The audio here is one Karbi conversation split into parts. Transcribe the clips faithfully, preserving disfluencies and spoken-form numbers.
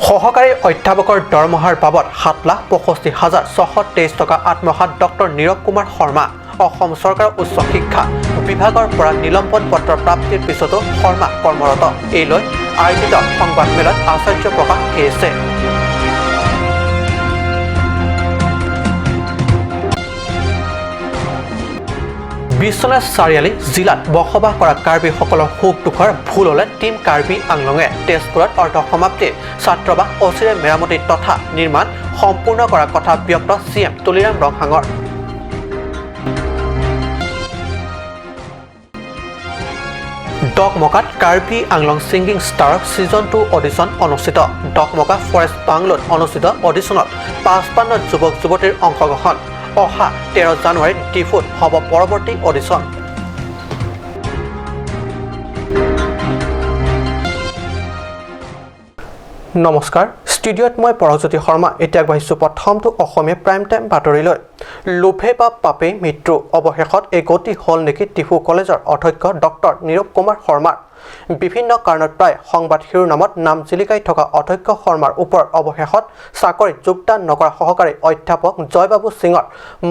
সহকাৰী অধ্যাপকৰ দৰমহাৰ বাবদ সাত লাখ পঁয়ষষ্ঠি হাজাৰ ছশ তেইছ টকা আত্মসাৎ ডক্টৰ নীৰৱ কুমাৰ শৰ্মা। অসম চৰকাৰৰ উচ্চ শিক্ষা বিভাগৰ পৰা নিলম্বন পত্ৰ প্ৰাপ্তিৰ পিছতো শৰ্মা কৰ্মৰত। এই লৈ আয়োজিত সংবাদমেলত আশ্চৰ্য প্ৰকাশ কৰিছে। বিশ্বনাথ চাৰিআলি জিলাত বসবাস কৰা কাৰ্বিসকলৰ সুখ দুখৰ ভুল হ'লে টিম কাৰ্বি আংলঙে। তেজপুৰত অৰ্ধ সমাপ্তিৰ ছাত্ৰাবাস অচিৰে মেৰামতি তথা নিৰ্মাণ সম্পূৰ্ণ কৰাৰ কথা ব্যক্ত চি এম তুলিৰাম ৰংহাঙৰ। ডকমকাত Karbi Anglong singing star season two audition অনুষ্ঠিত। ডকমকা ফৰেষ্ট বাংলোত অনুষ্ঠিত অডিশ্যনত পাঁচপান্ন যুৱক যুৱতীৰ অংশগ্ৰহণ। অহা তেৰ জানুৱাৰীত ডিফুত হ'ব পৰৱৰ্তী অডিশ্যন। নমস্কাৰ, ষ্টুডিঅ'ত মই পৰজ্যোতি শৰ্মা। এতিয়া আগবাঢ়িছো প্ৰথমটো অসমীয়া প্ৰাইম টাইম বাতৰিলৈ। লোভে পাপ, পাপেই মৃত্যু। অৱশেষত এগতি হ'ল নেকি ডিফু কলেজৰ অধ্যক্ষ ডক্টৰ নীৰৱ কুমাৰ শৰ্মাৰ? বিভিন্ন কাৰণত প্ৰায় সংবাদ শিৰোনামত নাম জিলিকাই থকা অধ্যক্ষ শৰ্মাৰ ওপৰত অৱশেষত চাকৰিত যোগদান নকৰা সহকাৰী অধ্যাপক জয়বাবু সিঙৰ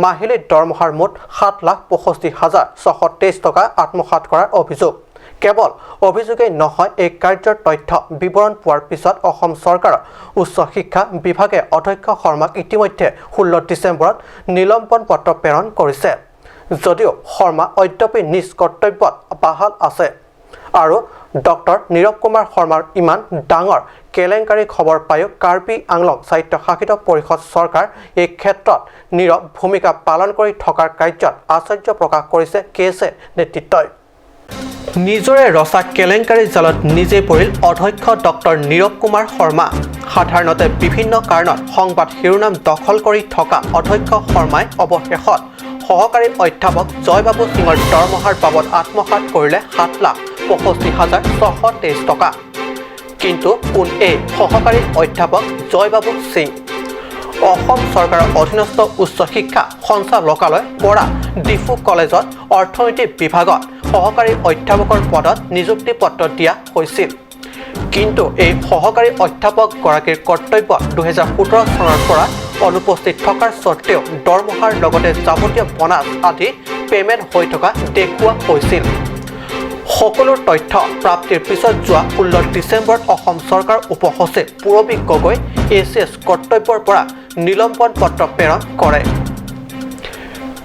মাহিলী দৰমহাৰ মুঠ সাত লাখ পঁয়ষষ্ঠি হাজাৰ ছশ তেইছ টকা আত্মসাৎ কৰাৰ অভিযোগ। কেৱল অভিযোগেই নহয়, এই কাৰ্যৰ তথ্য বিৱৰণ পোৱাৰ পিছত অসম চৰকাৰৰ উচ্চ শিক্ষা বিভাগে অধ্যক্ষ শৰ্মাক ইতিমধ্যে ষোল্ল ডিচেম্বৰত নিলম্বন পত্ৰ প্ৰেৰণ কৰিছে। যদিও শৰ্মা অদ্যপি নিজ কৰ্তব্যত বাহাল আছে আৰু ডক্টৰ নীৰৱ কুমাৰ শৰ্মাৰ ইমান ডাঙৰ কেলেংকাৰী খবৰ পায়ো কাৰ্বি আংলং স্বায়ত্তশাসিত পৰিষদ চৰকাৰ এই ক্ষেত্ৰত নীৰৱ ভূমিকা পালন কৰি থকাৰ কাৰ্যত আশ্চৰ্য প্ৰকাশ কৰিছে কে এছ এ নেতৃত্বই। নিজৰে ৰচা কেলেংকাৰী জালত নিজে পৰিল অধ্যক্ষ ডক্টৰ নীৰৱ কুমাৰ শৰ্মা। সাধাৰণতে বিভিন্ন কাৰণত সংবাদ শিৰোনাম দখল কৰি থকা অধ্যক্ষ শৰ্মাই অৱশেষত সহকাৰী অধ্যাপক জয়বাবু সিঙৰ দৰমহাৰ বাবদ আত্মসাৎ কৰিলে সাত লাখ পঁয়ষষ্ঠি হাজাৰ ছশ তেইছ টকা। কিন্তু কোন এই সহকাৰী অধ্যাপক জয়বাবু সিং? অসম চৰকাৰৰ অধীনস্থ উচ্চ শিক্ষা সঞ্চালকালয়ৰ পৰা ডিফু কলেজত অৰ্থনীতি বিভাগত সহকাৰী অধ্যাপকৰ পদত নিযুক্তি পত্ৰ দিয়া হৈছিল। কিন্তু এই সহকাৰী অধ্যাপকগৰাকীৰ কৰ্তব্য দুহেজাৰ সোতৰ চনৰ পৰা অনুপস্থিত থকাৰ স্বত্বেও দৰমহাৰ লগতে যাৱতীয় বনাছ আদি পেমেণ্ট হৈ থকা দেখুওৱা হৈছিল। সকলো তথ্য প্ৰাপ্তিৰ পিছত যোৱা ষোল্ল ডিচেম্বৰত অসম চৰকাৰৰ উপসচিব পূৰবী গগৈ এ চি এছ কৰ্তব্যৰ পৰা নিলম্বন পত্ৰ প্ৰেৰণ কৰে।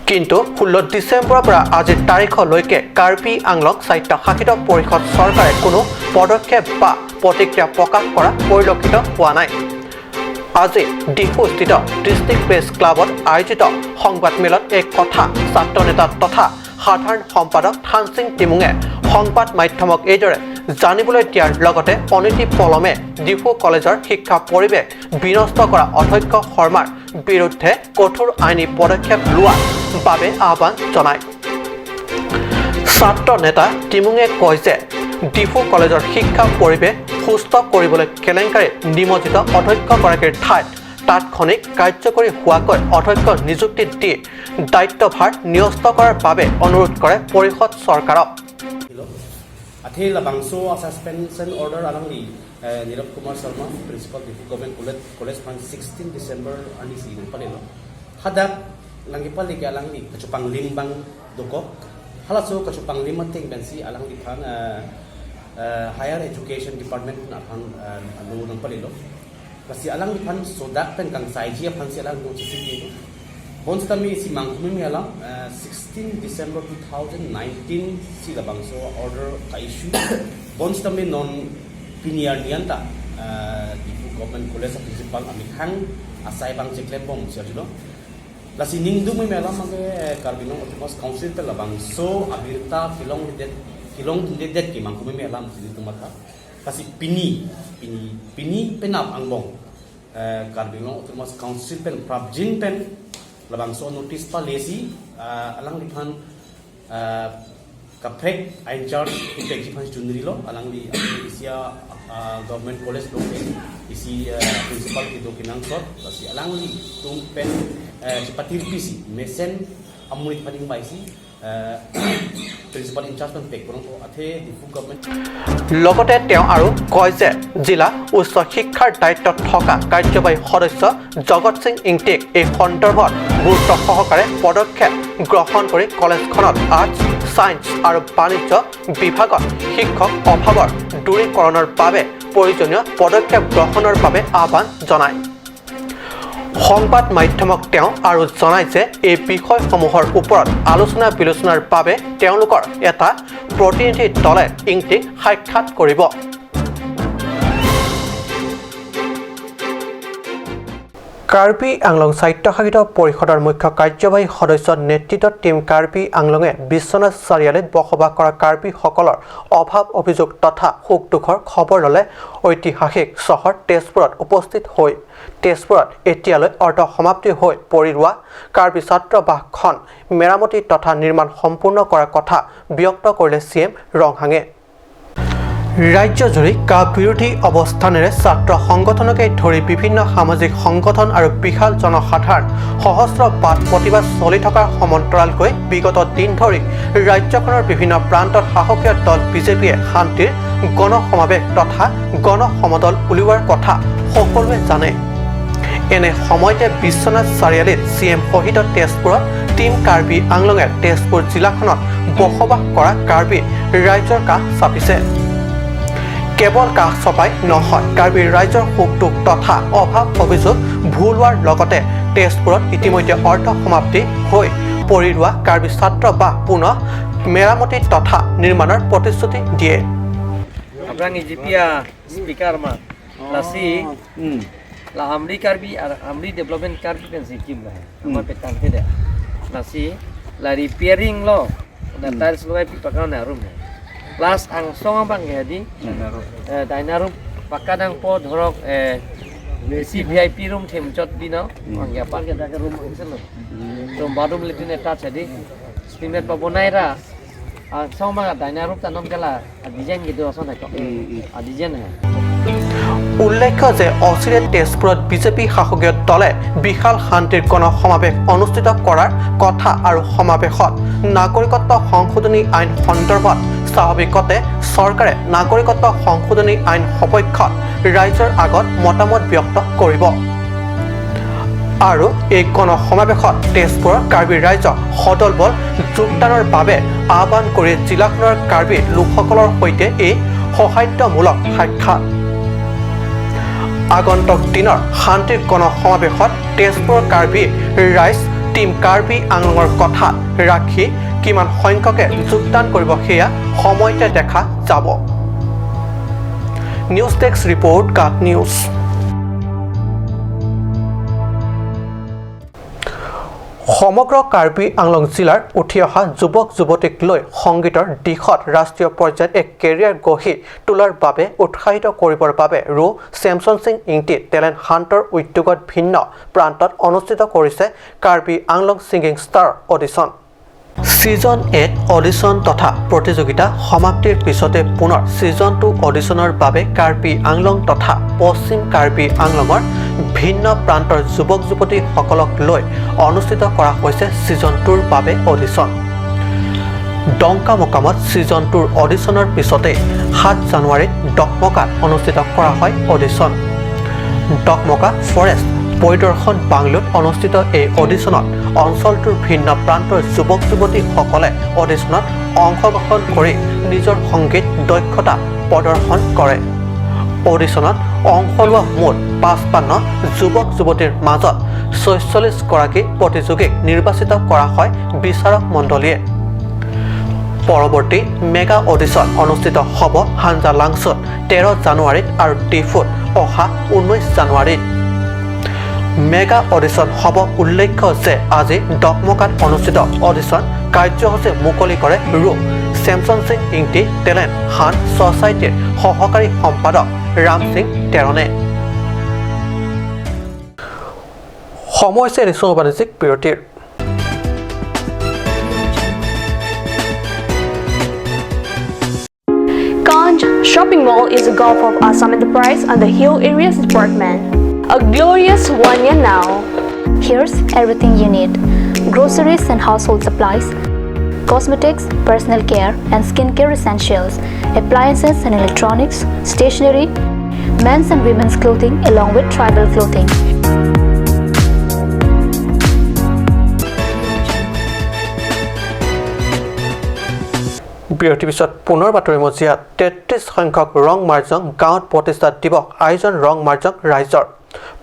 কিন্তু ষোল্ল ডিচেম্বৰৰ পৰা আজিৰ তাৰিখলৈকে কাৰ্বি আংলং স্বায়ত্তশাসিত পৰিষদ চৰকাৰে কোনো পদক্ষেপ বা প্ৰতিক্ৰিয়া প্ৰকাশ কৰা পৰিলক্ষিত হোৱা নাই। আজি ডিফুস্থিত ডিষ্ট্ৰিক্ট প্ৰেছ ক্লাবত আয়োজিত সংবাদমেলত এই কথা ছাত্ৰ নেতা তথা সাধাৰণ সম্পাদক থানসিং টিমুঙে সংবাদ মাধ্যমক এইদৰে জানিবলৈ দিয়াৰ লগতে অনতি পলমে ডিফু কলেজৰ শিক্ষা পৰিৱেশ বিনষ্ট কৰা অধ্যক্ষ শৰ্মাৰ বিৰুদ্ধে কঠোৰ আইনী পদক্ষেপ লোৱাৰ বাবে আহ্বান জনায়। ছাত্ৰ নেতা টিমুঙে কয় যে ডিফু কলেজৰ শিক্ষা পৰিৱেশ সুস্থ কৰিবলৈ কেলেংকাৰীত নিমজ্জিত অধ্যক্ষগৰাকীৰ ঠাইত তাৎক্ষণিক কাৰ্যকৰী হোৱাকৈ অধ্যক্ষ নিযুক্তি দি দায়িত্বভাৰ ন্যস্ত কৰাৰ বাবে অনুৰোধ কৰে পৰিষদ চৰকাৰক। Athe labangso a suspension order alangli, eh, Nirav Kumar Sharma, Principal Diphu Government College, College aphan sixteen December arni si nangpalelo. Hadak nangkepale ke alangli kachepanglim abang dokok. Halaso kachepanglim ateng pensi alangliphan, eh, eh, Higher Education Department aphan, eh, alo nangpalelo. Lasi alangliphan sodak pen kangsaiji aphansi alang nung chesik. Bonsitame isi mangkumi alam, eh, sixteen December two thousand nineteen si labangso order ka-issue. Bonsitame non pini arni anta, eh, Diphu Government College a principal amekhang asai abang cheklembom si arjulo. Lasi ningdung meme alam abangke, eh, Karbi Anglong Autonomous Council pen labangso abirta kelongledet, kelongledet ke mangkumi alam si ningdung matha. Lasi pini, pini, pini penap angbong, eh, Karbi Anglong Autonomous Council pen prapjin pen labangso notice palesi, eh, alangliphan, eh, kaprek in-charge pen chepangchunrilo, alangli, alangli isi a, ah, government college lo ke, isi, eh, principal kedo kenangsot, lasi alanglitum pen, eh, chepatirpi si mesen amonit aphan ingvaisi, principal ইনচাৰ্জজন পেক কৰোঁ। তো আথে ডিফু গভৰ্ণমেণ্ট লগতে তেওঁ আৰু কয় যে জিলা উচ্চ শিক্ষাৰ দায়িত্বত থকা কাৰ্যবাহী সদস্য জগত সিং ইংতিক এই সন্দৰ্ভত গুৰুত্ব সহকাৰে পদক্ষেপ গ্ৰহণ কৰি কলেজখনত আৰ্টছ, ছায়েন্স আৰু বাণিজ্য বিভাগত শিক্ষক অভাৱৰ দূৰীকৰণৰ বাবে প্ৰয়োজনীয় পদক্ষেপ গ্ৰহণৰ বাবে আহ্বান জনায়। সংবাদ মাধ্যমক তেওঁ আৰু জনায় যে এই বিষয়সমূহৰ ওপৰত আলোচনা বিলোচনাৰ বাবে তেওঁলোকৰ এটা প্ৰতিনিধি দলে ইংতিক সাক্ষাৎ কৰিব। কাৰ্বি আংলং স্বায়ত্তশাসিত পৰিষদৰ মুখ্য কাৰ্যবাহী সদস্যৰ নেতৃত্বত টিম কাৰ্বি আংলঙে বিশ্বনাথ চাৰিআলিত বসবাস কৰা কাৰ্বিসকলৰ অভাৱ অভিযোগ তথা সুখ দুখৰ খবৰ ল'লে ঐতিহাসিক চহৰ তেজপুৰত উপস্থিত হৈ তেজপুৰত এতিয়ালৈ অৰ্ধ সমাপ্তি হৈ পৰি ৰোৱা কাৰ্বি ছাত্ৰাৱাসখন মেৰামতি তথা নিৰ্মাণ সম্পূৰ্ণ কৰাৰ কথা ব্যক্ত কৰিলে চি এম ৰংহাঙে। ৰাজ্যজুৰি কা বিৰোধী অৱস্থানেৰে ছাত্ৰ সংগঠনকে ধৰি বিভিন্ন সামাজিক সংগঠন আৰু বিশাল জনসাধাৰণ সহস্ৰ বাদ প্ৰতিবাদ চলি থকাৰ সমান্তৰালকৈ বিগত দিন ধৰি ৰাজ্যখনৰ বিভিন্ন প্ৰান্তত শাসকীয় দল বিজেপিয়ে শান্তিৰ গণ সমাৱেশ তথা গণ সমদল উলিওৱাৰ কথা সকলোৱে জানে। এনে সময়তে বিশ্বনাথ চাৰিআলিত চি এম শহীদ তেজপুৰত টিম কাৰ্বি আংলঙে তেজপুৰ জিলাখনত বসবাস কৰা কাৰ্বি ৰাইজৰ কাষ চাপিছে। কেৱল কাষ চপাই নহয়, কাৰ্বি ৰাইজৰ সুখ দুখ তথা অভাৱ অভিযোগ ভুলোৱাৰ লগতে তেজপুৰত ইতিমধ্যে অৰ্ধ সমাপ্তি হৈ পৰি ৰোৱা কাৰ্বি ছাত্ৰাৱাস পুনৰ মেৰামতি তথা নিৰ্মাণৰ প্ৰতিশ্ৰুতি দিয়ে। Aphrang ejipia speaker ma lasi la Amri Karbi, Amri Development Karbi pensi kim la hai. Ama petang te de. Lasi la repairing lo na tiles logai pi pakka na room hai. Plus angsong abang ya di, eh, dina room pakka dang po dhorok, eh, A C V I P room themchot bino. Ang ya par ke dak room angselo. Room bathroom latrine attached hai di. Estimate pa bonai ra. Angsong abang dina room tanom kala. Design gitu asal na kok. Design hai. উল্লেখ্য যে অচিৰে তেজপুৰত বিজেপি শাসকীয় দলে বিশাল শান্তিৰ গণ সমাৱেশ অনুষ্ঠিত কৰাৰ কথা আৰু সমাৱেশত নাগৰিকত্ব সংশোধনী আইন সন্দৰ্ভত স্বাভাৱিকতে চৰকাৰে নাগৰিকত্ব সংশোধনী আইন সপক্ষত ৰাইজৰ আগত মতামত ব্যক্ত কৰিব। আৰু এই গণ সমাৱেশত তেজপুৰৰ কাৰ্বি ৰাইজক সদল বল যোগদানৰ বাবে আহ্বান কৰি জিলাখনৰ কাৰ্বি লোকসকলৰ সৈতে এই সৌহাৰ্দ্যমূলক সাক্ষাৎ। আগন্তুক দিনৰ শান্তিৰ গণ সমাৱেশত তেজপুৰৰ কাৰ্বি ৰাইজ টিম কাৰ্বি আংলঙৰ কথা ৰাখি কিমান সংখ্যকে যোগদান কৰিব সেয়া সময়তে দেখা যাব। নিউজ ডেস্ক ৰিপৰ্ট, কাট নিউজ। সমগ্ৰ কাৰ্বি আংলং জিলাৰ উঠি অহা যুৱক যুৱতীক লৈ সংগীতৰ দিশত ৰাষ্ট্ৰীয় পৰ্যায়ত এক কেৰিয়াৰ গঢ়ি তোলাৰ বাবে উৎসাহিত কৰিবৰ বাবে Ro Samson Singh Ingti talent hunter উদ্যোগত ভিন্ন প্ৰান্তত অনুষ্ঠিত কৰিছে Karbi Anglong singing star audition. Season এক অডিশ্যন তথা প্ৰতিযোগিতা সমাপ্তিৰ পিছতে পুনৰ ছিজন টু অডিশ্যনৰ বাবে কাৰ্বি আংলং তথা পশ্চিম কাৰ্বি আংলঙৰ ভিন্ন প্ৰান্তৰ যুৱক যুৱতীসকলক লৈ অনুষ্ঠিত কৰা হৈছে ছিজন টুৰ বাবে অডিশ্যন। ডংকা মোকামত ছিজন টুৰ অডিশ্যনৰ পিছতে সাত জানুৱাৰীত ডকমকাত অনুষ্ঠিত কৰা হয় অডিশ্যন। ডকমকা ফৰেষ্ট পৰিদৰ্শন বাংলোত অনুষ্ঠিত এই অডিশ্যনত অঞ্চলটোৰ ভিন্ন প্ৰান্তৰ যুৱক যুৱতীসকলে অডিশ্যনত অংশগ্ৰহণ কৰি নিজৰ সংগীত দক্ষতা প্ৰদৰ্শন কৰে। অডিশ্যনত অংশ লোৱা মুঠ পাঁচপান্ন যুৱক যুৱতীৰ মাজত ছয়চল্লিছ গৰাকী প্ৰতিযোগীক নিৰ্বাচিত কৰা হয় বিচাৰক মণ্ডলীয়ে। পৰৱৰ্তী মেগা অডিশ্যন অনুষ্ঠিত হ'ব হাঞ্জা লাংচুত তেৰ জানুৱাৰীত আৰু ডিফুত অহা ঊনৈছ জানুৱাৰীত। মেগা অডিশ্যন হ'ব। উল্লেখ্য যে আজি ডকমকাত অনুষ্ঠিত অডিশ্যন কাৰ্যসূচী মুকলি কৰে ৰো Samson Singh Ingti talent hunt ছ'চাইটিৰ সহকাৰী সম্পাদক ৰাম সিং তেৰণে। সময় হৈছে এৰিছো বাণিজ্যিক বিৰতিৰ। Kanj Shopping Mall is a Gulf of Assam Enterprise under Hill Areas Department. A glorious one year now. Here's everything you need: groceries and household supplies, cosmetics, personal care and skincare essentials, appliances and electronics, stationery, men's and women's clothing along with tribal clothing. বিৰতিৰ পিছত পুনৰ বাতৰি মজিয়াত তেত্ৰিশ সংখ্যক ৰং মাৰ্জং গাঁৱত প্ৰতিষ্ঠা দিৱস আয়োজন ৰং মাৰ্জং ৰাইজৰ।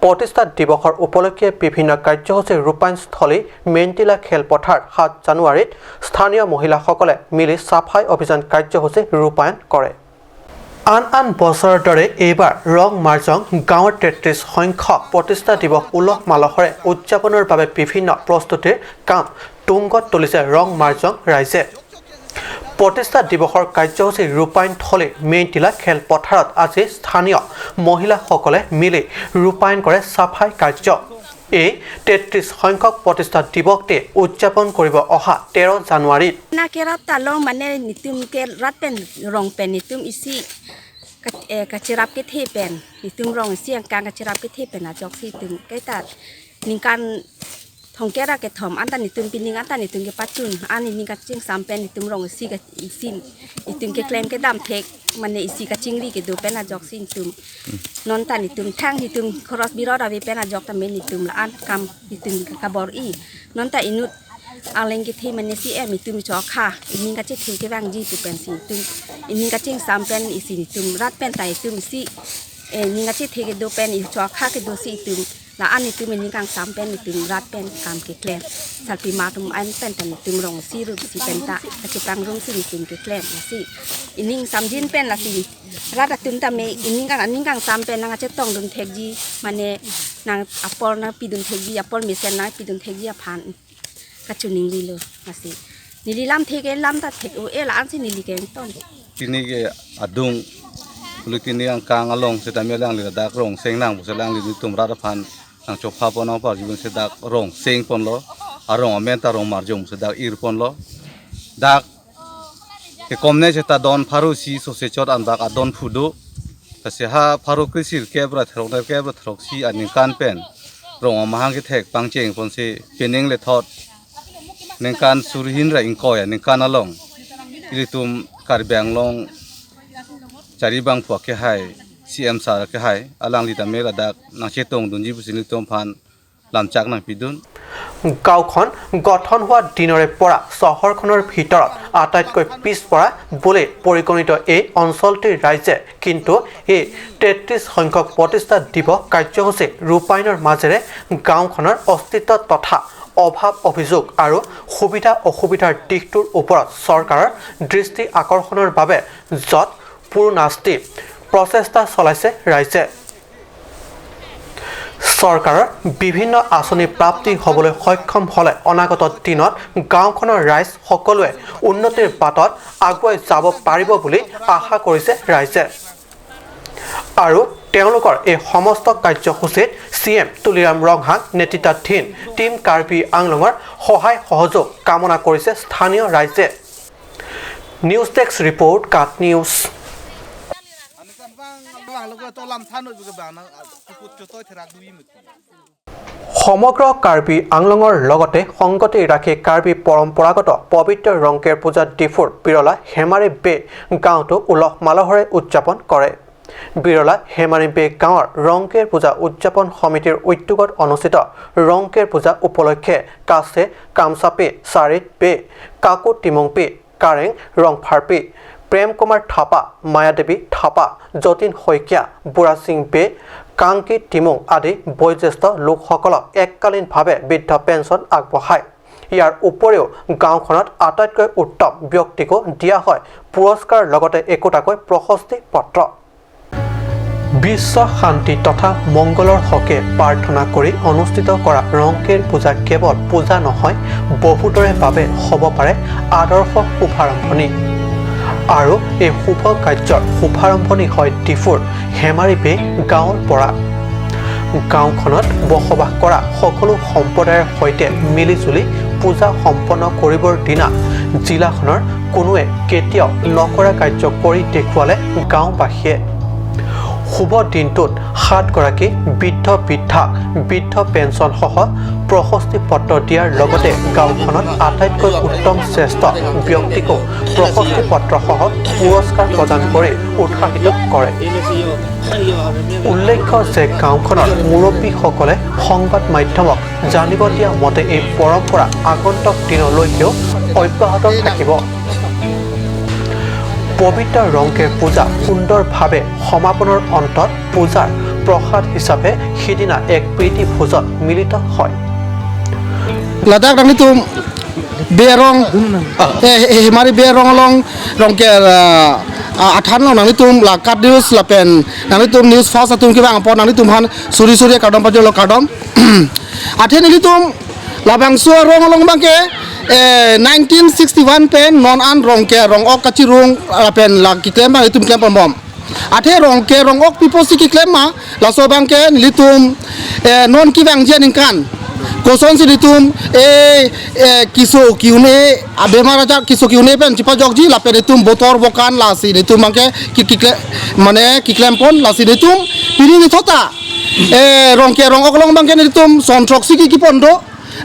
প্ৰতিষ্ঠা দিৱসৰ উপলক্ষে বিভিন্ন কাৰ্যসূচী ৰূপায়ণস্থলী মেইনটিলা খেলপথাৰ সাত জানুৱাৰীত স্থানীয় মহিলাসকলে মিলি চাফাই অভিযান কাৰ্যসূচী ৰূপায়ণ কৰে। আন আন বছৰৰ দৰে এইবাৰ ৰং মাৰ্জং গাঁৱৰ তেত্ৰিশ সংখ্যক প্ৰতিষ্ঠা দিৱস উলহ মালহৰে উদযাপনৰ বাবে বিভিন্ন প্ৰস্তুতিৰ কাম তুংগত তুলিছে ৰং মাৰ্জং ৰাইজে। প্ৰতিষ্ঠা দিৱসৰ কাৰ্যসূচী ৰূপায়ণস্থলী মেইনটিলা খেলপথাৰত আজি স্থানীয় মহিলাসকলে মিলি ৰূপায়ণ কৰে চাফাই কাৰ্য। এই তেত্ৰিশ সংখ্যক প্ৰতিষ্ঠা দিৱসটি উদযাপন কৰিব অহা তেৰ জানুৱাৰীত। Na kerap ta long mane netum ke rat pen rong pen netum isi ka, eh, kachirap kethe pen netum rong isi angkang kachirap kethe pen ajoksi netum kaita ningkan thongkera kethom anta netum pining anta netum kepachun an nening kachingsam pen netum rong isi ka isi netum keklem kedam thek mane isi kachingri kedo pen ajoksi netum. Non ta netum thang netum khoros birot ave pen ajok ta men netum la-an kam netum kabor-i. Non ta inut aleng kethe mane si em netum chokha nening kachethe kevangji pu pensi netum nening kachingsam pen isi netum rat pen ta netum isi, eh, nening kachethe kedo pen i chokha kedo si netum la-an netum nening kangsam pen netum rat pen kam keklem. Sarpima atum an pen ta netum rong isi rum isi pen ta kachepang rum si netum keklem lasi nening samjin pen lasi rat atum ta me nening kang nening kangsam pen nangkachetongdun thekji mane nang apor nangpidun thekji apor mesen nangpidun thekji aphan kachiningrilo lasi neli lam thek-e lam ta thek-o-e la-an si neli kengton. Tini ke adung, puli tini angkang along setame alangli ladak rong seng nang pusi alangli netum rat aphan nangchopha pon nangparjibun si dak rong seng ponlo, arong amen ta rong marjong pusi dak ir ponlo. Dak kekomne seta don pharo isi sose chot anbak adon phu do. Lasi ha pharo kre sirkep ra throk nerkep ra throksi aningkan pen rong amahang kethek pangcheng ponsi pining lethot ningkan suri hini ra ingkoi aningkan along ilitum Karbi Anglong chari bangphu akehai C M sir akehai alangli tame ladak nangchetongdunji pusi nelitum aphan lamchak nangpidun। গাঁওখন গঠন হোৱা দিনৰে পৰা চহৰখনৰ ভিতৰত আটাইতকৈ পিছপৰা বুলি পৰিগণিত এই অঞ্চলটিৰ ৰাইজে কিন্তু এই তেত্ৰিশ সংখ্যক প্ৰতিষ্ঠা দিৱস কাৰ্যসূচী ৰূপায়ণৰ মাজেৰে গাঁওখনৰ অস্তিত্ব তথা অভাৱ অভিযোগ আৰু সুবিধা অসুবিধাৰ দিশটোৰ ওপৰত চৰকাৰৰ দৃষ্টি আকৰ্ষণৰ বাবে যৎ পৰোনাস্তি প্ৰচেষ্টা চলাইছে ৰাইজে। চৰকাৰৰ বিভিন্ন আঁচনি প্ৰাপ্তি হ'বলৈ সক্ষম হ'লে অনাগত দিনত গাঁওখনৰ ৰাইজ সকলোৱে উন্নতিৰ বাটত আগুৱাই যাব পাৰিব বুলি আশা কৰিছে ৰাইজে। আৰু তেওঁলোকৰ এই সমস্ত কাৰ্যসূচীত চি এম তুলিৰাম ৰংহাং নেতৃত্বাধীন টিম কাৰ্বি আংলঙৰ সহায় সহযোগ কামনা কৰিছে স্থানীয় ৰাইজে। নিউজ ডেস্ক ৰিপৰ্ট, কাট নিউজ। সমগ্ৰ কাৰ্বি আংলঙৰ লগতে সংগতি ৰাখি কাৰ্বি পৰম্পৰাগত পবিত্ৰ ৰংকেৰ পূজা ডিফুৰ বিৰলা হেমাৰী বে গাঁৱতো উলহ মালহৰে উদযাপন কৰে। বিৰলা হেমাৰী বে গাঁৱৰ ৰংকেৰ পূজা উদযাপন সমিতিৰ উদ্যোগত অনুষ্ঠিত ৰংকেৰ পূজা উপলক্ষে কাছে কামচাপে চাৰিত বে কাকো টিমংপে কাৰেং ৰংফাৰপি, প্ৰেম কুমাৰ থাপা, মায়াদেৱী থাপা, যতীন শইকীয়া, বুৰা সিং বে, কাংকি টিমুং আদি বয়োজ্যেষ্ঠ লোকসকলক এককালীনভাৱে বৃদ্ধ পেঞ্চন আগবঢ়ায়। ইয়াৰ উপৰিও গাঁওখনত আটাইতকৈ উত্তম ব্যক্তিকো দিয়া হয় পুৰস্কাৰ লগতে একোটাকৈ প্ৰশস্তি পত্ৰ। বিশ্ব শান্তি তথা মংগলৰ হকে প্ৰাৰ্থনা কৰি অনুষ্ঠিত কৰা ৰংকেৰ পূজা কেৱল পূজা নহয়, বহুতৰে বাবে হ'ব পাৰে আদৰ্শ শুভাৰম্ভণি। আৰু এই শুভ কাৰ্যৰ শুভাৰম্ভণি হয় ডিফুৰ হেমাৰী বে গাঁৱৰ পৰা। গাঁওখনত বসবাস কৰা সকলো সম্প্ৰদায়ৰ সৈতে মিলিজুলি পূজা সম্পন্ন কৰিবৰ দিনা জিলাখনৰ কোনোৱে কেতিয়াও নকৰা কাৰ্য কৰি দেখুৱালে গাঁওবাসীয়ে। শুভ দিনটোত সাতগৰাকী বৃদ্ধ বৃদ্ধাক বৃদ্ধ পেঞ্চন সহ প্ৰশস্তি পত্ৰ দিয়াৰ লগতে গাঁওখনত আটাইতকৈ উত্তম শ্ৰেষ্ঠ ব্যক্তিকো প্ৰশস্তি পত্ৰ সহ পুৰস্কাৰ প্ৰদান কৰি উৎসাহিত কৰে। উল্লেখ্য যে গাঁওখনৰ মুৰব্বীসকলে সংবাদ মাধ্যমক জানিব দিয়া মতে এই পৰম্পৰা আগন্তুক দিনলৈকেও অব্যাহত থাকিব। পবিত্ৰ ৰংকেৰ পূজা সুন্দৰভাৱে সমাপনৰ অন্তত পূজাৰ প্ৰসাদ হিচাপে সিদিনা এক প্ৰীতি ভোজত মিলিত হয়। Ladak nanglitum Bey Arong, eh, eh, Hemari Bey Arong along Rongker, ah, ah, athan along nanglitum la KAT News lapen nanglitum News First atum kevang apot nanglitum aphan suri suri kardom pajirlo, kardom. Athe nelitum labangso arong along abangke, eh, nineteen sixty-one pen non an Rongker rong-ok kachirung lapen la keklem abang itum klem ponbom. Athe Rongker rong-ok pi apotsi keklem ma, laso abangke nelitum, eh, non kevangji aningkan kosonsi nelitum, eh, eh, keso ke-un-e, abemar aja keso ke-un-e pen chepajokji lapen nelitum botor bokan lasi nelitum abangke ke, keklem, mane keklem pon lasi nelitum pini nithota, eh, Rongker rong-ok along abangke nelitum son throksi ke kepon do.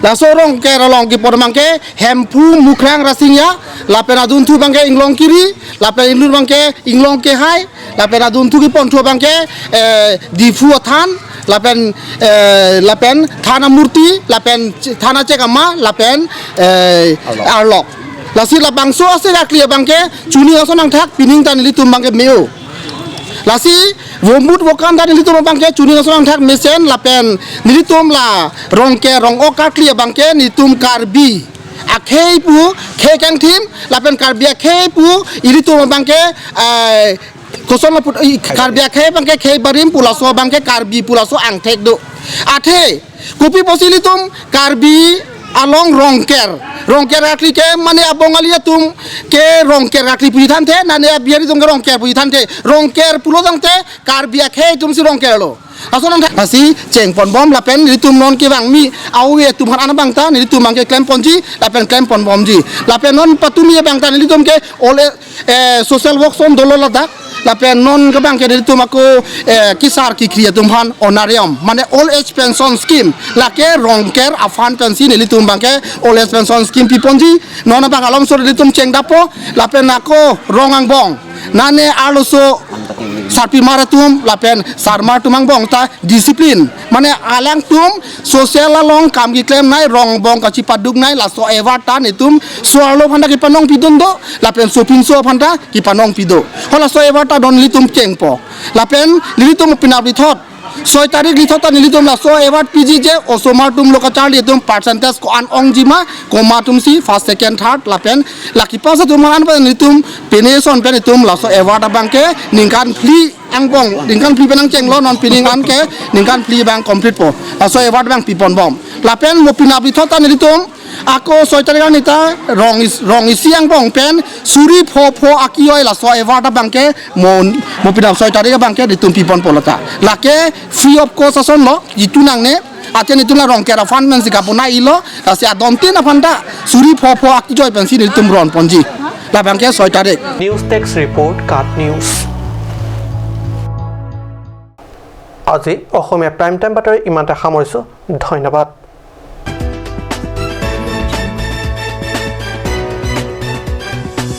Laso Rongker along kepon abangke Hemphu, Mukrang, Rasinja, lapen adunthu abangke Inglong Kiri, lapen inglun abangke Inglong Kehai, lapen adunthu keponthu abangke, eh, Diphu athan, lapen, eh, lapen Thana Murti, lapen Thana Chekama, lapen, eh, Arlok. Arlok. Lasi labangso aser akli abangke chini ason nangthak pining ta nelitum abangke me-o. Lasi vombut vokan ta nelitum abangke chini ason nangthak mesen lapen nelitum la Rongker rong-ok akli abangke nelitum Karbi akhei pu khei kangthim lapen Karbi akhei pu ilitum abangke, eh, koson lapu-, i, Karbi akhei abangke khei barim pu laso abangke Karbi pu laso angthek do. Athe kopi apotsi ilitum Karbi along Rongker, Rongker akli ke mane a-Bongali atum ke Rongker akli puji thanthe, nane a-Bihari atum ke Rongker puji thanthe. Rongker pulo tangte Karbi akhei atumsi Rongker lo. Laso nangthak lasi cheng ponbom lapen nelitum non kevang mi awi atum aphan an abang ta nelitum abangke klem ponji lapen klem ponbomji. Lapen non patumi abang ta nelitum ke ole, eh, social work ason dolo ladak. Lapen non ke abangke nelitum ako, eh, kesar kekri atum aphan honorarium, mane old age pension scheme, lake Rongker a-fund pensi nelitum abangke old age pension scheme piponji. Non abang alomso nelitum chengdappo, lapen ako rong angbong, nane arloso sarpimar atum lapen sarmar atum angbong ta discipline, mane alangtum social along kam keklemnei, rong angbong kachepaduknei, laso award ta nelitum so-arlo aphan ta kepanong pidun do, lapen sopinso aphan ta kepanong pido. Halaso award ta non nelitum chengpo. Lapen nelitum penap rithot, soi tarik rithot ta nelitum laso award piji je osomar atum lo kacharli atum percentage ko-an ongji ma, komat atumsi first, second, third, lapen la kepass atum aphan pen nelitum pine ason pen nelitum laso award abangke ningkan phli angbong, ningkan phli pen nangchenglo, non pining an ke ningkan phli abang complete po. Laso award abang piponbom. Lapen mo penap rithot ta nelitum ako soi tarik arni ta rong is-, rong isi angbong pen suri pho pho akejoi laso award abangke mo, mo penap soi tarik abangke nelitum piponpo lata. Lake free of cost asonlo, jitu nangne, athe nelitum la Rongker a-fund pensi kaponai-ilo, lasi adontin aphan ta suri pho pho akejoi pensi nelitum ron ponji. Labangke soi tarik. News Desk Report, KAT News. আজি Asamiya prime time বাতৰি ইমানতে সামৰিছোঁ। ধন্যবাদ।